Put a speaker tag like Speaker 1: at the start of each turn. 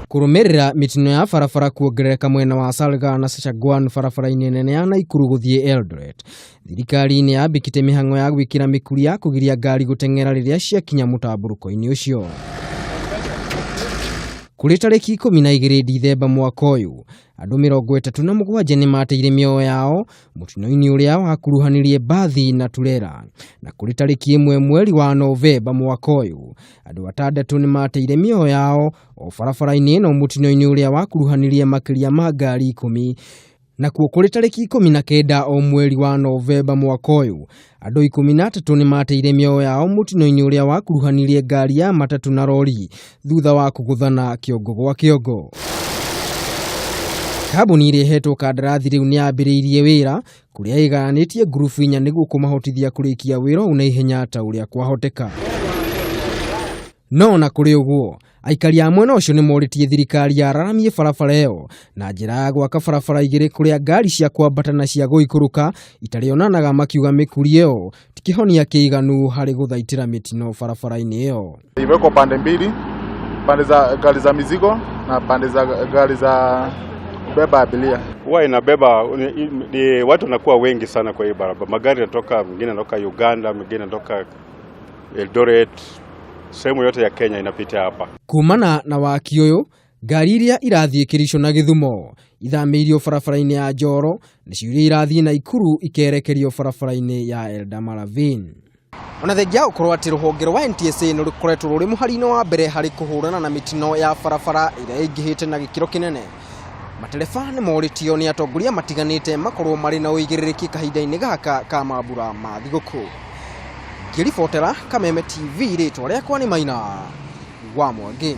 Speaker 1: Kũrũmĩrĩra mĩtino ya barabara kuongerereka mwena wa Salga na Sachagwan barabara-inĩ nene ya Naikuru gũthiĩ Eldoret, thirikari nĩ yambĩkĩte mĩhang'o ya gwĩkĩra mĩkuri ya kũgiria ngari gũteng'era rĩrĩa ciakinya mũtambũrũko-inĩ ũcio. Kũrĩ tarĩki 12 Dithemba mwaka ũyũ, andũ 37 nĩ mateire mĩoyo yao mũtino-inĩ ũrĩa wakuruhanirie mbathi na turera. Na kũrĩ tarĩki 1 mweri wa Novemba mwaka ũyũ, andũ 6 nĩ mateire mĩoyo yao o barabara-inĩ ĩno mũtino-inĩ ũrĩa wakuruhanirie makĩria ma ngari 10. Nakuo kũrĩ tarĩki 19 o mweri wa Novemba mwaka ũyũ, andũ 13 nĩ mateire mĩoyo yao mũtino-inĩ ũrĩa wakuruhanirie ngari ya matatũ na rori thutha wa kũgũthana kĩongo gwa kĩongo. Kambuni ĩrĩa ĩhetwo kandarathi rĩu nĩ yambĩrĩirie wĩra kũrĩa ĩgayanĩtie ngurubu 4 nĩguo kũmahotithia kũrĩkia wĩra ũũ na ihenya ta ũrĩa kwahoteka. No ona kũrĩ ũguo, aikari a mwena ũcio nĩ morĩtie thirikari yararamie barabara ĩyo na njĩra ya gwaka barabara 2 kũrĩa ngari cia kwambata na cia gũikũrũka itarĩonanaga, makiuga mĩkuri ĩyo ti kĩhonia kĩiganu harĩ gũthaitĩra mĩtino barabara-inĩ ĩyo.
Speaker 2: Imewekwa pande mbili, pande za gari za mizigo na pande za gari za kubeba abiria.
Speaker 3: Huwa inabeba ni watu wanakuwa wengi sana kwa hii barabara. Magari yanatoka, mengine yanatoka Uganda, mengine yanatoka Eldoret, sehemu yote ya Kenya inapitia hapa.
Speaker 1: Kumana na waki ũyũ, ngari iria irathiĩ Kericho na Gĩthumo ithamĩirio barabara-inĩ ya Njoro, nacio iria irathiĩ Naikuru ikerekerio barabara-inĩ ya Eldama Ravine. Ona thengia gũkorwo atĩ rũhonge rwa NTSA nĩ rũkoretwo rũrĩ mũhari-inĩ wa mbere harĩ kũhũrana na mĩtino ya barabara ĩrĩa ĩingĩhĩte na gĩkĩro kĩnene, matereba nĩ morĩtio nĩ atongoria matiganĩte makorwo marĩ na ũigĩrĩrĩki kahinda-inĩ gaka ka mambura ma thigũkũ. Ngĩribotera Kameme TV, rĩtwa rĩakwa nĩ Maina wa Mwangi.